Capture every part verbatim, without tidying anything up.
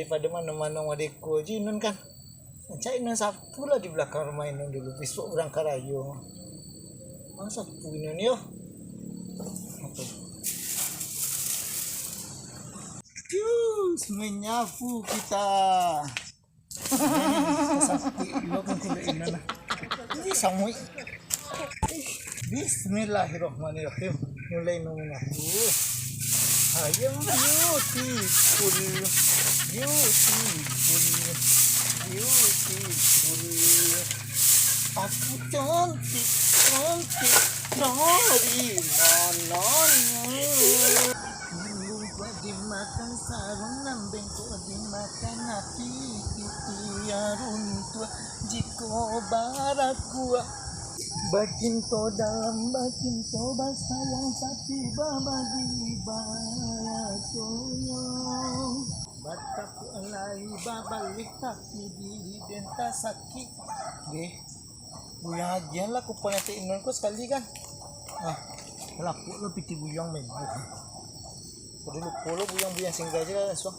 Pado mano-mano madeko aja Inun kan. Rancak Inun sapu lah di balakang rumah Inun dulu, bisuak urang ka rayo. Ah, sapu Inun yo. Cus, menyapu kita. Sapu Inun kan kulit Inun lah. Ini samuik. Bismillahirrahmanirrahim. Mulai nunggu aku. I am beautiful, beautiful, beautiful. Aku cantik, cantik dari mananya. Lumpua dimakan sarung, nan bengkok dimakan api, itu ya runtuh jiko barakuah. Bacinto dalam bacinto basayang, tapi babagi baratonyo. Batapuk lai babalik, tapi diri den tasakik. Deh, buyuang agiah lah kupon etek Inun ko sakali kan. Ah, lapuak lo pitih buyuang memang. Udah lupo lo buyuang-buyuang singgah aja lah langsung.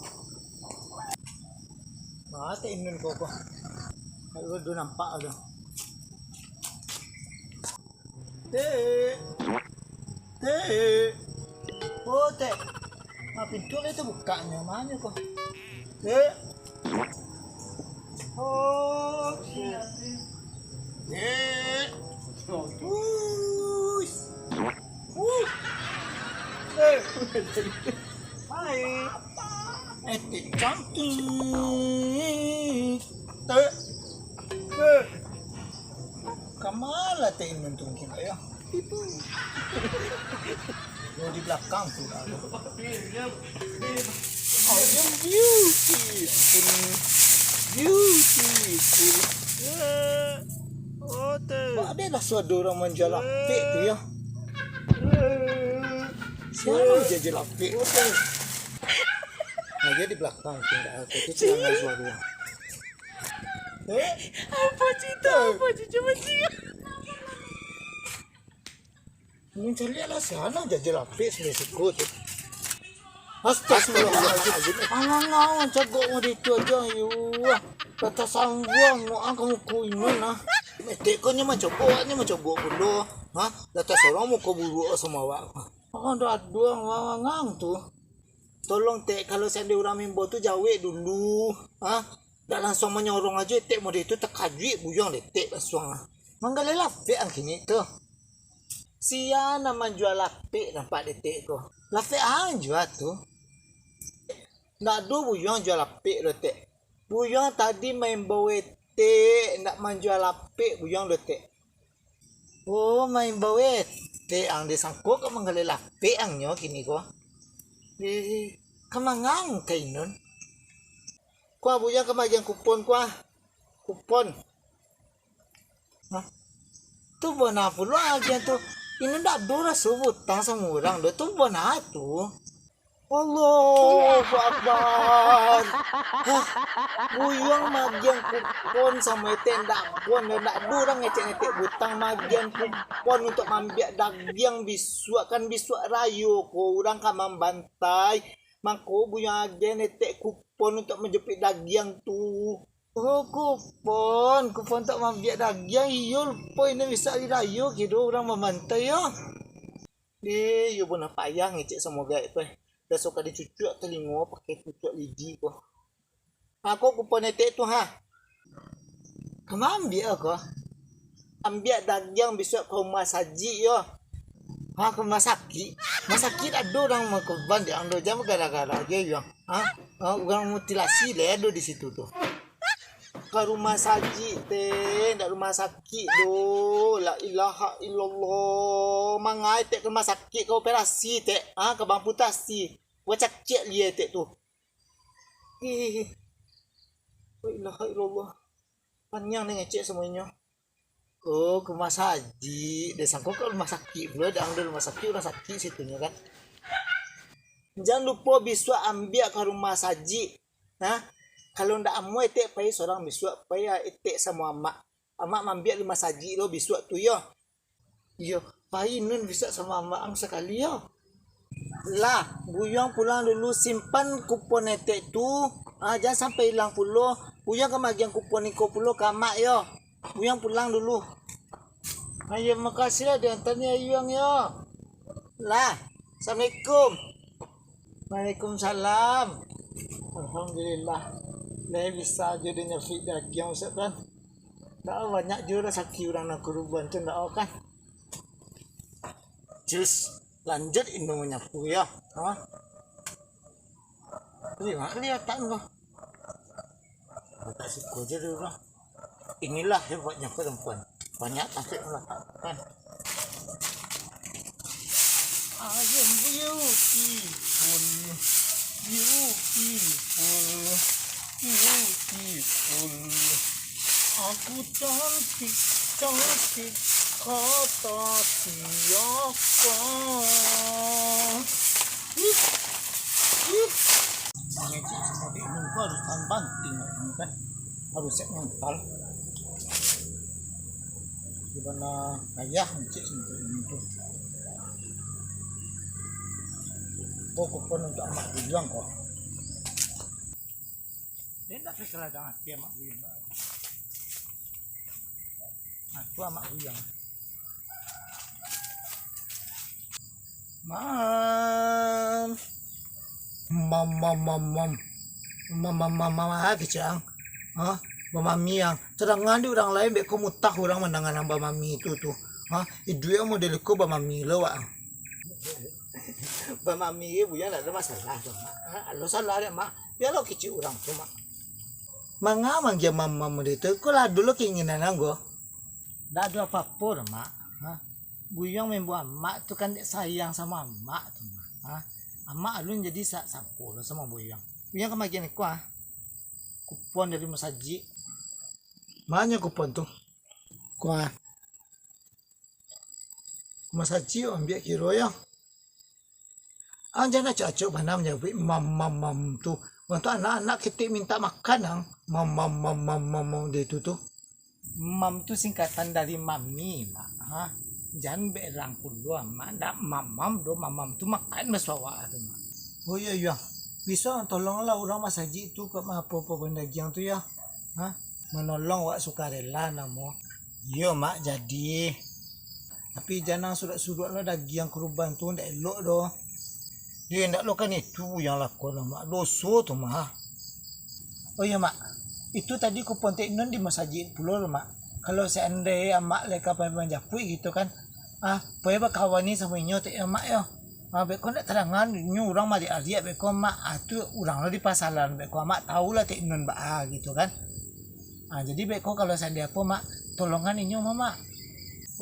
Nah, etek Inun ko ko. Kalau udah nampak udah. Tek. Tek. Oh, Tek. Ah, pintu lah itu bukaknyo. Mano ko? Tek. Oh, Tek. Uish. Uh. Tek. Hai. Etek cantik. Tek. Tek. Kama lah etek Inun tu mungkin, yo? Yo, di balakang tu lah. I am beautiful. Beautiful. Bak ado lah suado urang manjua lapek tu, yo. Sia nan manjua lapek? Nah, di balakang tu, ndak ado tu, sia nan suado. Eh? Apa cerita? Apa cerita? Cuba cerita. Mancaliak lah, sia nan manjua lapek sampai siko tu. Astagfirullahaladzim. Alang-alang cagok model tu aja, yo. Lah tasambuang, no, ah, ka muko Inun, ah. Etek ko nyo mancogok, nyo mancogok pulo. Ha? Lah tasorong muko buruak samo awak. Aduh, aduh, alang-alang tu. Tolong, Tek, kalau seandai urang maimbau tu, jawek dulu. Ha? Dak langsuang manyorong ajo, Tek, model tu takajuik buyuang dek Tek langsuang lah. Manggaleh lapek ang kini tu. Sia nan manjua lapek nampak dek Tek ko. Lapek ang jua tu. Ndak ado buyuang jua lapek doh, Tek. Buyuang tadi maimbau etek, ndak manjua lapek buyuang doh, Tek. Oh, maimbau etek ang, disangko ka manggaleh lapek ang nyo kini ko. Eh, ka manga ang ka Inun? Kuah buyuang ka magian kupon, kuah. Kupon. Hah? Tu bana pulo agiah tu. Inun ndak ado raso bautang samo urang doh. Tu bana tu. Allahu Akbar. Hah? Buyuang magian kupon samo etek ndak puas doh. Ndak ado urang ngecek-ngecek bautang, magian kupon untuak maambiak dagiang bisuak, kan bisuak rayo ko urang ka mambantai. Mangko buyuang agiah etek kupon untuak manjapuik dagiang tu. Oh, kupon, kupon untuak maambiak dagiang, iyo lupo, Inun bisuak ari rayo kido urang mambantai yo. Eh, iyo bana payah ngecek samo gaek tu, eh. Raso ka dicucuak talingo pakai cucuak lidi ko. Ha, ko kupon etek tu, ha. Ka maambiak ko? Ambiak dagiang bisuak ka rumah sajik yo. Ha, ka rumah sakik? Rumah sakik ado urang makuban di ang do, jan bagara-gara ajo yo. Ha? Ha, urang mutilasi lai ado di situ tu. Ka rumah sajik, Tek, ndak rumah sakik doh. La ilaha illallah. Mangai Tek ka rumah sakik, ka operasi, Tek. Ha, ka baamputasi. Buek caciak lia Tek tu. Ih. La ilaha illallah. Paniang den ngecek samo inyo. Oh, ka rumah sajik. Den sangko ka rumah sakik pulo, dek ang di rumah sakik, urang sakik situnyo kan. Jan lupo bisuak ambiak ka rumah sajik. Nah, kalau ndak amuah etek pai sorang bisuak, pai etek samo amak. Amak maambiak di rumah sajik lo bisuak tu yo. Iyo, pai Inun bisuak samo amak ang sakali yo. Lah, Buyuang pulang dulu, simpan kupon etek tu. Ah, jan sampai ilang pulo. Buyuang ka magiah kupon iko pulo ka amak yo. Buyuang pulang dulu. Ayo, makasih lah diantar ni Ayuang yo. Lah, assalamualaikum. Waalaikumsalam. Alhamdulillah. Lah bisa ajo den nyapik dagiang, Ustaz, kan? Ndak banyak juo rasaki urang nan kuruban tu, ndak kan? Cus, lanjut indu manyapu yo. Ha? Terima kasih, Ustaz, ko. Buka siku aja dulu lah. Inilah hebatnya perempuan. Banyak tampil meletakkan. I am beautiful, beautiful, beautiful. Aku cantik, cantik, kata siapa? Ih, ih. Ngecek samo dek inun tu harus tahan banting, kan? Harus siap mental. Gimana ayah ngecek samo dek inun tu? Oh, kupon untuk amak Buyuang ko. Dia ndak pikir lah dengan hati amak Buyuang. Nah, tu amak Buyuang. Mam. Mam, mam, mam, mam. Mam, mam, mam, mam, ah, kecil ang. Ha? Bamami ang. Sadangkan di urang lain, beko mutah urang mandangan ang bamami tu, tu. Ha? Iduik ang model ko bamami lo, wak ang. Bamami ye, Buyuang, ndak ado masalah tu, Mak. Ha? Ado salah dek, Mak. Biar lo kecil urang tu, Mak. Manga manggia mam-mam model tu? Ko lah ado lo keinginan ang ko. Ndak ado apo-apo doh, Mak. Ha? Buyuang mambuek amak tu kan dek sayang samo amak tu, Mak. Ha? Amak alun jadi sa-, sangko lo samo Buyuang. Buyuang ka magiah iko, ah. Kupon dari masajik. Manyo kupon tu? Ko, ah. Masajik ambiak kiro yo. Ang jan acok-acok bana manyabuik mam, mam, mam tu. Bantuak anak-anak ketek mintak makan ang. Mam, mam, mam, mam, mam, mam, dek itu tu. Mam tu singkatan dari mami, Mak. Ha? Jan berang pulo, Mak. Ndak mamam doh, mamam tu makan baso awak tu, Mak. Oh, iyo, iyo. Bisuak tolonglah urang masajik tu, ka ma-, apo-apo dagiang tu, yo. Ha? Manolong awak sukarela namo. Iyo, Mak, jadi. Tapi jan ang suruak-suruak lo dagiang kuruban tu, ndak elok doh. Yo, ndak lo kan itu yang lakon, Mak. Doso tu, Mak. Oh iyo, Mak. Itu tadi kupon Tek Nun di masajik pulo lo, Mak. Kalau seandai amak lai ka pai manjapuik gitu kan, ah, pai bakawani samo inyo Tek Amak yo. Ah, beko ndak tadangan inyo urang mariak-ariak beko, Mak. Ah, tu urang lo di pasalan beko, Amak tau lah Tek Nun baa gitu kan. Ah, jadi beko kalau seandai apo, Mak, tolongan inyo mah, Mak.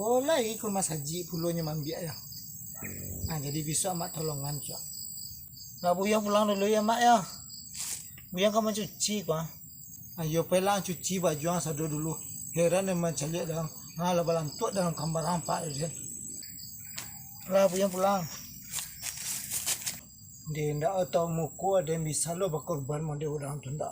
Oh, lai ka masajik pulo nyo maambiak yo. Ah, jadi bisuak Amak tolongan, Cok. Nah, Buyuang pulang dulu yo, Mak, yo. Buyuang ka mancuci ko, ah. Ayo, pailah cuci baju ang sado dulu. Heran den mancaliak dalam, ha, lah balantuak dalam kamar ang, Pak, den. Lah, Buyuang pulang. Den ndak tau muko, den bisa lo bakorban model urang tu ndak.